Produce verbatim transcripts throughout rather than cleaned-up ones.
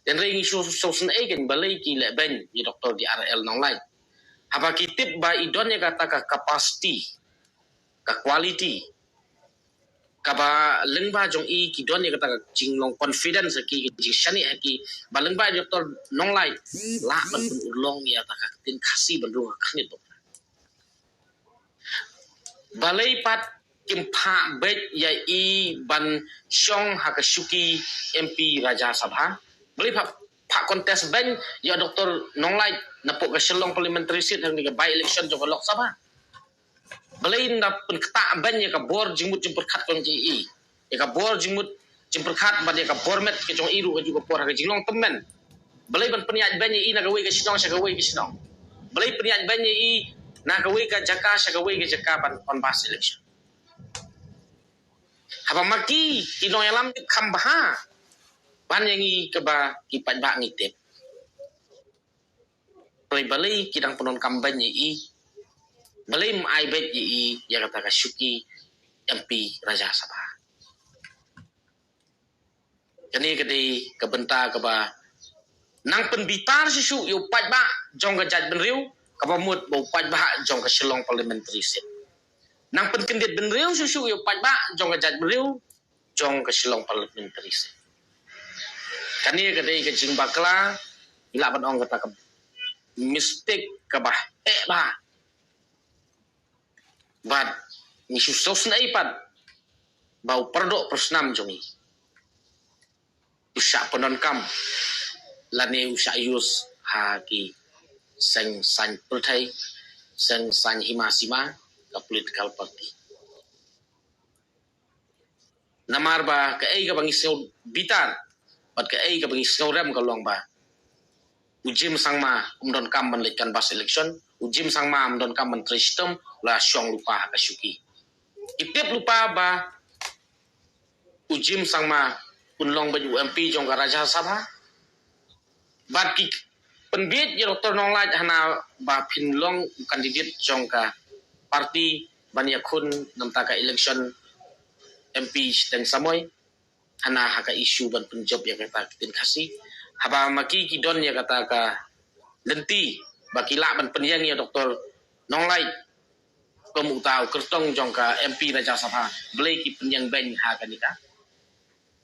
Hynrei ngi shu shu sngewsih kan balei ki leh beiñ ïa Doctor D R L Nonglait. Haba ki tip ba i don ïa kata ka capacity, ka quality, kaba lyngba jong i ki don ïa kata ka jinglong confidence ha ki, ka jingshaniah ha ki, ba lyngba Doctor Nonglait lah ban pynurlong ïa kata ka ktien Khasi ban rung ha khyndiat. Balei pat kim phah beit ïa i ban shong ha ka shuki M P Rajya Sabha? Balei phah, phah contest beiñ ïa Doctor Nonglait na pok ka Shillong Parliamentary Seat ha kane ka by election jong ka Lok Sabha? Balei ynda pynktah beiñ ïa ka bor jingmut jingpyrkhat ka jong i, ïa ka bor jingmut jingpyrkhat bad ïa ka bor met ka jong i ruh ka juh ka por ha ka jinglong tymmen? Balei ban pynïaid beiñ ïa i na kawei ka shnong sha kawei ka shnong? Balei pynïaid beiñ ïa i na kawei ka jaka sha kawei ka jaka ban, ban by election? Haba ma ki ki nongïalam ki kham bha ban ïa ngi kaba ki paidbah ngi tip. Balei, balei ki dang pyndonkam beiñ ïa i? Balei ym ai beit ïa i ïa kata ka shuki M P Rajya Sabha? Kane ka dei ka bynta kaba nang pynbitar shuh shuh ïa u paidbah jong ka jaitbynriew, kaba mut ba u paidbah jong ka Shillong Parliamentary Seat. Nang pynkyndit bynriew shuh shuh ïa u paidbah jong ka jaitbynriew jong ka Shillong Parliamentary Seat. Kane ka dei ka jingbakla, i lah ban ong kata ka mistake kaba heh bha. Bad ngi shu sngewsih pat ba u paradoh parasnam jong i u shah pyndonkam lane u shah use ha ki seng saiñ pyrthei, seng saiñ hima sima, ka political party. Namar ba kaei kaba ngi sngew bitar bad kaei kaba ngi sngew rem ka long ba u Jim Sangma um donkam ban leit canvass election, u Jim Sangma um donkam ban trei shitom, la shong lypa ha ka shuki. Ki tip lypa ba u Jim Sangma un long beit u M P jong ka Rajya Sabha. Bad ki pynbiej ïa Doctor Nonglait hana ba phin long u candidate jong ka party ban ïakhun namta ka election M P shiteng samoi, hana ha ka issue ban pynjop ïa kata ka ktien Khasi. Haba ma ki ki don ïa kata ka lynti ba ki lah ban pynïeng ïa Doctor Nonglait kum uta u kyrtong jong ka M P Rajya Sabha, balei ki pynïeng beiñ ha kane ka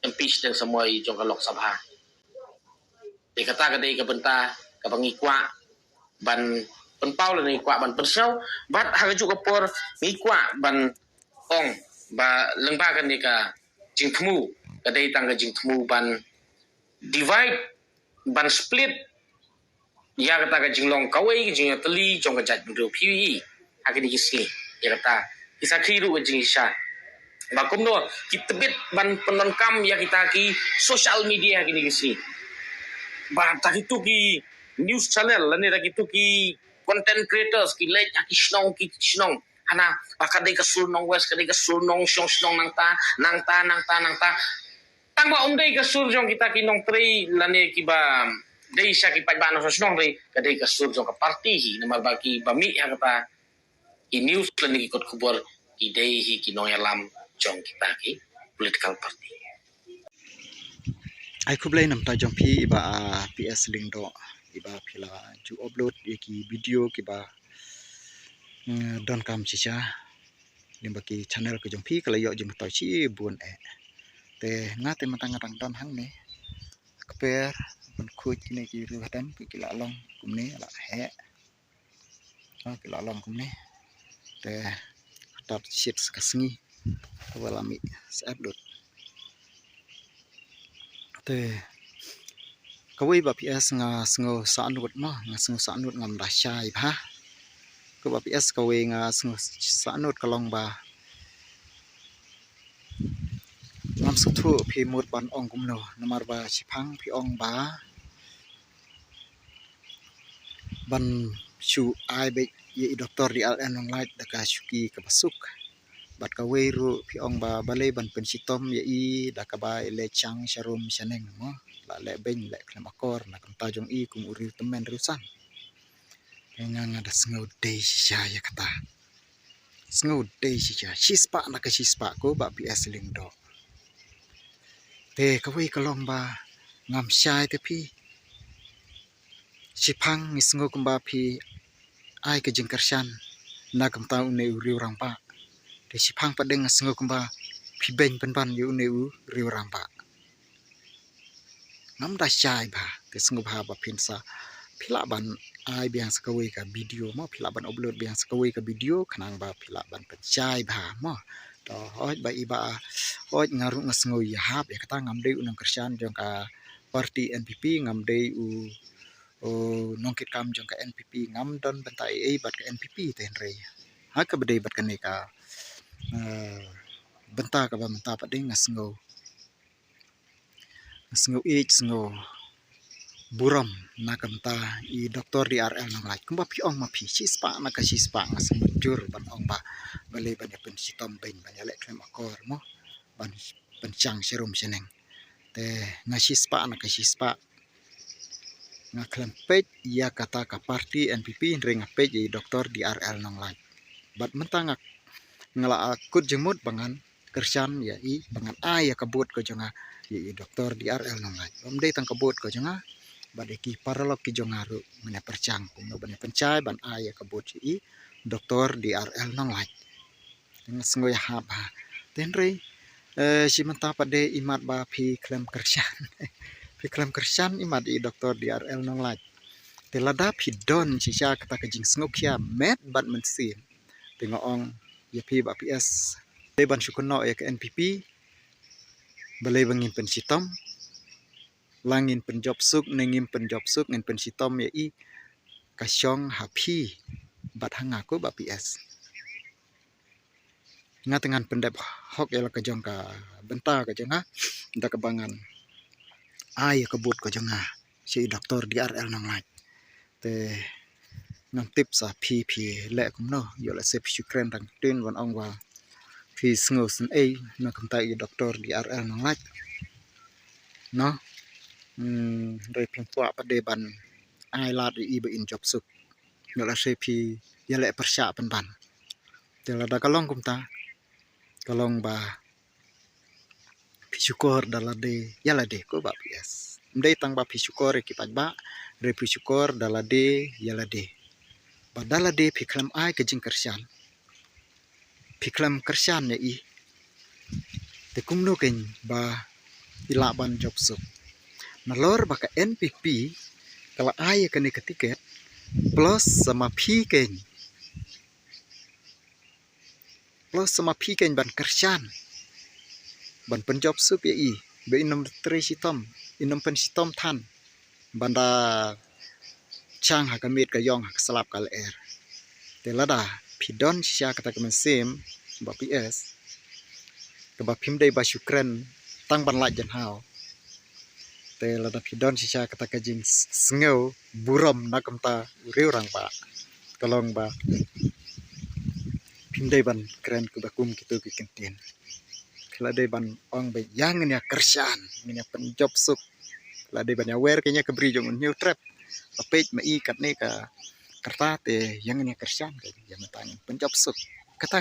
M P shiteng samoi jong ka Lok Sabha? Te kata ka dei ka bynta kaba ngi kwah ban pynpaw lane ngi kwah ban pynsngew. Bad ha ka juh ka por ngi kwah ban ong ba lyngba kane ka jingthmu, ka dei tang ka jingthmu ban divide, ban split ïa kata ka jinglong kawei ka jingïatylli jong ka jaitbynriew. Phi ïohi ha kine ki sngi ïa kata ki sakhi ruh ka jingshisha ba kumno ki tbit ban pyndonkam ïa kita ki social media ha kine ki sngi. Ba ta kitu ki news channel lane ta kitu ki content creators ki leit ha ki shnong ki shnong, hana ba ka dei ka sur nong west, ka dei ka sur nong shong shnong nangta nangta nangta nangta. Tang ba um dei ka sur jong kita ki nongtrei lane kiba dei sha ki paidbah nongshong shnong, dei ka dei ka sur jong ka party hi, namar ba kiba mih ha kata ki news lane ki kot khubor ki dei hi ki nongïalam jong kita ki political party. Ai khublei namta jong phi i Bah, ah, P S Lyngdoh, i Bah, phi la ju upload ïa ki video kiba, mm, donkam shisha. Lyngba ki channel ka jong phi ka la ïoh jingmyntoi shibun eh. Te nga te mynta nga dang don hangne. Kper ban khuid kine ki riew hatem ki la long kumne la heh. Oh, ki la long kumne. Te stad shit sa ka sngi. Te ba la mih sa ep dut. Te kawei Bah P S nga sngew sahnud mo, nga sngew sahnud, ngam da shai bha. Ka Bah P S kawei nga sngew sahnud ka long ba ngam sngewthuh phi mut ban ong kumno, namar ba shiphang phi ong ba ban shu ai beit ïa i Doctor D R L Nonglait da ka shuki kaba suk. Bad kawei ruh phi ong ba balei ban pynshitom ïa i da kaba i leh chang sharum shaneng mo, la leh beiñ leh khlem akor na ka bynta jong i kum u riew tymmen riew san. Nga, nga da sngew dei shisha ïa kata. Sngew dei shisha, shispah na ka shispah ko Bah P S Lyngdoh. Te kawei ka long ba Ngam shai te phi. Shiphang ngi sngew kumba phi ai ka jingkyrshan na ka bynta une u riew rangbah. Te shiphang pat de nga sngew kumba phi beiñ pynban ïa une u riew rangbah. Ngam da shai bha, te sngewbha ba phin sa, phi lah ban ai biang sa kawei ka video mo, phi lah ban upload biang sa kawei ka video khnang ba phi lah ban pynshai bha mo. To hooid ba i Bah, hooid nga ruh nga sngew ïahap ïa kata, ngam dei u nongkyrshan jong ka party N P P, ngam dei u, u nongkitkam jong ka N P P, ngam don bynta ei ei bad ka N P P, te hynrei ha kaba dei bad kane ka, eh, bynta kaba mynta pat de nga sngew, nga sngew ïeit, sngew burom na ka bynta i Doktor D R L Nonglait. Kumba phi ong ma phi, shispah na ka shispah nga sngew jur ban ong ba balei ban ïa pynshitom beiñ, ban ïaleh khlem akor mo, ban pynshang sharum shaneng. Te nga shispah na ka shispah nga khlem peit ïa kata ka party N P P, hynrei nga peit ïa i Doktor D R L Nonglait. Bad mynta nga, nga la kut jingmut ba ngan kyrshan ïa i, ba ngan ai ïa ka vote ka jong nga ïa i Doktor D R L Nonglait. Bym dei tang ka vote ka jong nga, bad ïa ki paralok ki jong nga ruh ngan ïa pyrshang kumno ban ïa pynshai ban ai ïa ka vote ïa i Doktor D R L Nonglait. Nga sngew ïahap bha. Te hynrei, eh, shi mynta pat de imat ba phi khlem kyrshan. Phi khlem kyrshan imat ïa i Doktor D R L Nonglait. Te lada phi don shisha kata ka jingsngewkhia met bad mynsiem, te nga ong ïa phi Bah P S, dei ban shu kynnoh ïa ka N P P, balei ba ngin pynshitom, la ngin pynjop suk ne ngim pynjop suk, ngin pynshitom ïa i, ka shong ha phi bad ha nga ko Bah P S. Nga te ngan pyndep hok ïa la ka jong ka bynta ka jong nga da kaba ngan ai ïa ka vote ka jong nga sha i Doktor D R L Nonglait. Te ngam tip sa phi, phi leh kumno, ïoh lehse phi shu kren tang ktien ban ong ba phi sngewsynei na ka bynta i Doktor D R L Nonglait. No. Hmm, hynrei phin kwah pat de ban ai lad ïa i ba in jop suk. Ïoh lehse phi ïaleh pyrshah pynban. Te lada ka long kumta, ka long ba phi shukor da lade ïa lade ko Bah P S. Ym dei tang ba phi shukor ïa ki paidbah, hynrei phi shukor da lade ïa lade. Ba da lade phi khlem ai ka jingkyrshan, phi khlem kyrshan ïa i, te kumno keiñ ba i lah ban jop suk? Nalor ba ka N P P ka la ai ïa kane ka tiket, plus sa ma phi keiñ, plus sa ma phi keiñ ban kyrshan, ban pynjop suk ïa i, ba in ym trei shitom, in ym pynshitom than ban da shang ha ka miet ka ïong, ha ka slap ka lyer. Te lada phi don shisha kata ka mynsiem Bah P S, kaba phim dei ba shu kren tang ban lait janhaw. Te lada phi don shisha kata ka jingsngew burom na ka bynta u riew rangbah, ka long ba phim dei ban kren kaba kum kito ki kyntien. Phi la dei ban ong ba ïa ngin ïa kyrshan, ngin ïa pynjop suk. Phi la dei ban ïa wer keiñ ïa ka bri jong u Hynñiewtrep. Ba peit ma i katne ka rta te ïa ngin ïa kyrshan, ïa mynta ngin pynjop suk. Kata